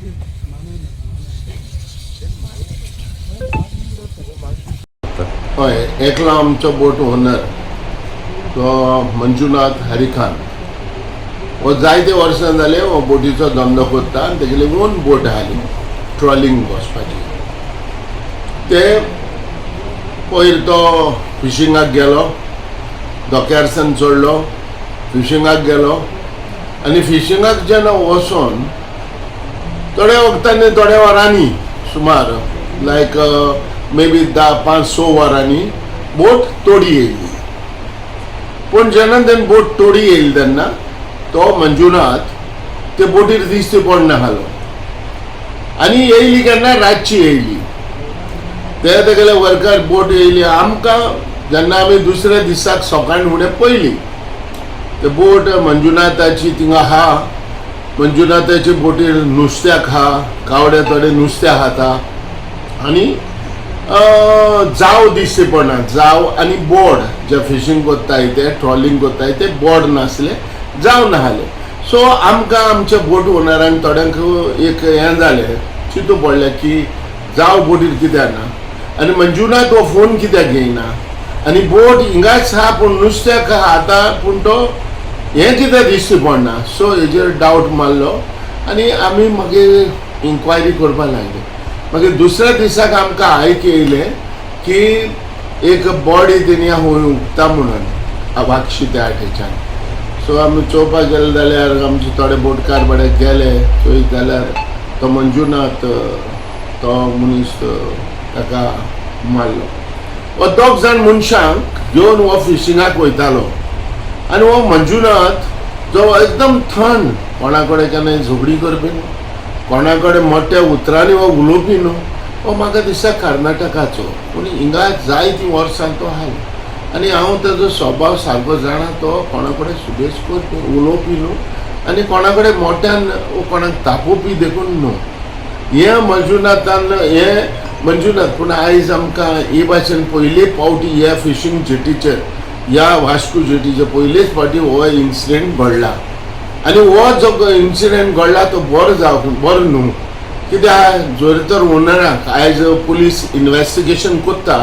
हय, एकलो आमचो बोट ओनर तो मंजुनाथ हरिखान, हो जायते वर्सां जाले हो बोटीचो धंदो करता आनी तेगेली ओन बोट आसली ट्रॉलिंग वचपाची. ते पयर तो फिशिंगाक गेलो, धोक्यारसान चडलो, फिशिंगाक गेलो आनी फिशिंगाक जेन्ना वचोन थोड्या वखतांनी, थोड्या वरांनी, सुमार लायक मे बी 10, 5, 6 वरांनी बोट तोडी येयली. पूण जेन्ना तेन्ना बोट तोडी येयली तेन्ना तो मंजुनाथ ते बोटीर दिश्टी पडना आसलो. आनी येयली केन्ना? रातची येयली. ते तेगेले वर्कर बोट येयली. आमकां जेन्ना आमी दुसऱ्या दिसाक सकाळी फुडें पयली ते बोट मंजुनाथाची थिंगा आहा. मंजुनाथाचे बोटीर नुस्त्याक आहा, कावडे थोडे नुस्त्या खाता आनी जाव दिश्टी पडना. जाव आनी बोर्ड जे फिशींग करताय, ते ट्रॉलिंग करताय, ते बोर्ड नासले, जाव नासले. सो आमकां आमच्या बोट ओनरांक थोड्यांक एक हें जालें, चिंतू पडलें की जाव बोटीर कित्याक ना आनी मंजुनाथ हो फोन कित्याक घेयना आनी बोट हिंगाच आहा पूण नुस्त्याक खाता पूण तो हें कित्याक दिश्टी पडना. सो हेजेर डावट मारलो आनी आमी मागीर इन्क्वायरी करपाक लागले. मागीर दुसऱ्या दिसाक आमकां आयक येयलें की एक बॉडी तेणी हूंय उगता म्हणून वागशी त्या वाटेच्यान. सो आमी चोवपाक गेले जाल्यार आमचे थोडे बोटकार बरे गेले, चोयत जाल्यार तो मंजुनाथ तो मनीस ताका मारलो. हो दोग जाण मनशांक घेवन हो फिशिंगाक वयतालो आनी हो मंजुनाथ जो एकदम थंड, कोणा कडेन केन्ना झगडी करपी न्हू, कोणा कडेन मोठ्या उतरांनी हो उलोवपी न्हू. हो म्हाका दिसता कर्नाटकाचो, पूण हिंगा जायतीं वर्सां तो आयलो आनी हांव ताजो स्वभाव सारको जाणा. तो कोणा कडेन सुबेज करपी, उलोवपी न्हू आनी कोणा कडेन मोठ्यान कोणाक तापोवपी देखून न्हू. हे मंजुनाथान, हे मंजुनाथ. पूण आयज आमकां ही भाशेन पयले फावटी ह्या फिशींग जेटीचेर, ह्या वास्को जेटीचेर पयलेच फावटी हो इन्सिडेंट घडला. आनी हो जो इन्सिडेंट घडला तो बरो जावं बरो न्हू, कित्याक जर तर ओनराक आयज पुलीस इन्वेस्टिगेशन करता,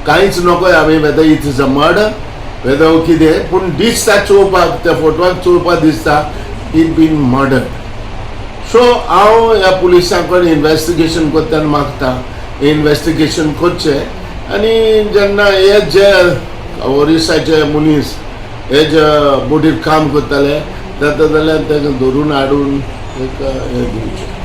कांयच नको आमी whether it is a murder, whether कितें, पूण दिसता चोवपाक, त्या फोटवाक चोवपाक दिसता it bin murder. सो हांव ह्या पुलिसां कडेन इन्वेस्टिगेशन करतना मागता, इन्वेस्टिगेशन करचें आनी जेन्ना हे जे ओरिसाचे मनीस हे जे बोटीर काम करताले जाता जाल्यार तांकां धरून हाडून एक हें दिवचें.